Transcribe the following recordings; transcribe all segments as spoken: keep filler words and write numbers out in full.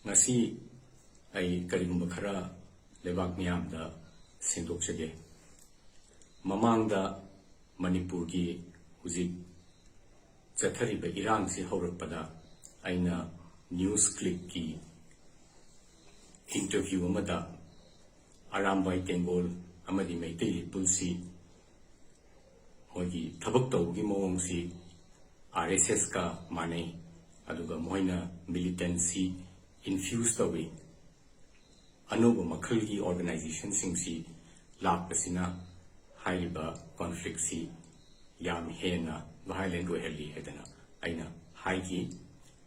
ꯉꯁꯤ ꯑꯩ ꯀꯔꯤꯒꯨꯝꯕ ꯈꯔ ꯂꯩꯕꯥꯛ ꯃꯤꯌꯥꯝꯗ ꯁꯦꯡꯗꯣꯛꯆꯒꯦ꯫ ꯃꯃꯥꯡꯗ ꯃꯅꯤꯄꯨꯔꯒꯤ ꯍꯧꯖꯤꯛ ꯆꯠꯊꯔꯤꯕ ꯏꯔꯥꯡꯁꯤ ꯍꯧꯔꯛꯄꯗ ꯑꯩꯅ ꯅ꯭ꯌꯨꯁ ꯀ꯭ꯂꯤꯛꯀꯤ ꯏꯟꯇꯔꯚ꯭ꯌꯨ ꯑꯃꯗ ꯑꯔꯥꯝꯕꯥꯏ ꯇꯦꯡꯒꯣꯜ ꯑꯃꯗꯤ ꯃꯩꯇꯩ ꯂꯤꯄꯨꯜꯁꯤ ꯃꯣꯏꯒꯤ ꯊꯕꯛ ꯇꯧꯕꯒꯤ ꯃꯑꯣꯡꯁꯤ ꯑꯥꯔ ꯑꯦꯁ ꯑꯦꯁꯀ ꯃꯥꯟꯅꯩ, ꯑꯗꯨꯒ ꯃꯣꯏꯅ ꯃꯤꯂꯤꯇꯦꯟꯁꯤ ꯏꯟꯐ꯭ꯌꯨꯁ ꯇꯧꯏ꯫ ꯑꯅꯧꯕ ꯃꯈꯜꯒꯤ ꯑꯣꯔꯒꯅꯥꯏꯖꯦꯁꯟꯁꯤꯡꯁꯤ ꯂꯥꯛꯄꯁꯤꯅ ꯍꯥꯏꯔꯤꯕ ꯀꯣꯟꯐ꯭ꯂꯤꯛꯁꯤ ꯌꯥꯝ ꯍꯦꯟꯅ ꯚꯥꯏꯂꯦꯟ ꯑꯣꯏꯍꯜꯂꯤ ꯍꯥꯏꯗꯅ ꯑꯩꯅ ꯍꯥꯏꯈꯤ꯫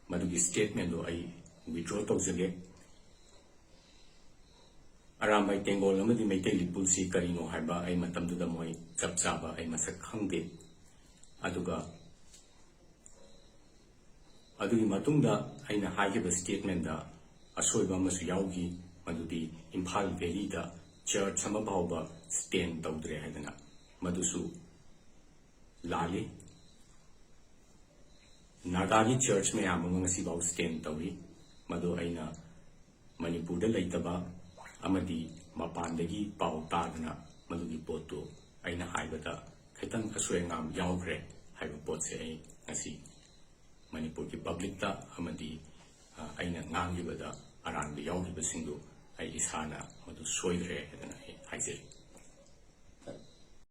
ꯃꯗꯨꯒꯤ ꯁ꯭ꯇꯦꯠꯃꯦꯟꯗꯣ ꯑꯩ ꯋꯤꯗ꯭ꯔꯣ ꯇꯧꯖꯒꯦ꯫ ꯑꯔꯥꯝꯕꯥꯏ ꯇꯦꯡꯒꯣꯜ ꯑꯃꯗꯤ ꯃꯩꯇꯩ ꯂꯤꯄꯨꯜꯁꯤ ꯀꯔꯤꯅꯣ ꯍꯥꯏꯕ ꯑꯩ ꯃꯇꯝꯗꯨꯗ ꯃꯣꯏ ꯆꯞ ꯆꯥꯕ ꯑꯩ ꯃꯁꯛ ꯈꯪꯗꯦ꯫ ꯑꯗꯨꯒ ꯑꯗꯨꯒꯤ ꯃꯇꯨꯡꯗ ꯑꯩꯅ ꯍꯥꯏꯈꯤꯕ ꯁ꯭ꯇꯦꯠꯃꯦꯟꯗ ꯑꯁꯣꯏꯕ ꯑꯃꯁꯨ ꯌꯥꯎꯈꯤ, ꯃꯗꯨꯗꯤ ꯏꯝꯐꯥꯜ ꯚꯦꯂꯤꯗ ꯆꯔꯆ ꯑꯃ ꯐꯥꯎꯕ ꯁ꯭ꯇꯦꯟ ꯇꯧꯗ꯭ꯔꯦ ꯍꯥꯏꯗꯅ꯫ ꯃꯗꯨꯁꯨ ꯂꯥꯜꯂꯤ꯫ ꯅꯥꯒꯥꯒꯤ ꯆꯔꯆ ꯃꯌꯥꯝ ꯑꯃ ꯉꯁꯤꯐꯥꯎ ꯁ꯭ꯇꯦꯟ ꯇꯧꯔꯤ꯫ ꯃꯗꯨ ꯑꯩꯅ ꯃꯅꯤꯄꯨꯔꯗ ꯂꯩꯇꯕ ꯑꯃꯗꯤ ꯃꯄꯥꯟꯗꯒꯤ ꯄꯥꯎ ꯇꯥꯗꯅ ꯃꯗꯨꯒꯤ ꯄꯣꯠꯇꯨ ꯑꯩꯅ ꯍꯥꯏꯕꯗ ꯈꯤꯇꯪ ꯑꯁꯣꯏ ꯑꯉꯥꯝ ꯌꯥꯎꯈ꯭ꯔꯦ ꯍꯥꯏꯕ ꯄꯣꯠꯁꯦ ꯑꯩ ꯉꯁꯤ ꯃꯅꯤꯄꯨꯔꯒꯤ ꯄꯕ꯭ꯂꯤꯛꯇ ꯑꯃꯗꯤ, ꯑ, ꯑꯩꯅ ꯉꯥꯡꯈꯤꯕꯗ ꯑꯔꯥꯟꯕ ꯌꯥꯎꯈꯤꯕꯁꯤꯡꯗꯨ ꯑꯩ ꯏꯁꯥꯅ ꯃꯗꯨ ꯁꯣꯏꯈ꯭ꯔꯦ ꯍꯥꯏꯗꯅ ꯑꯩ ꯍꯥꯏꯖꯔꯤ꯫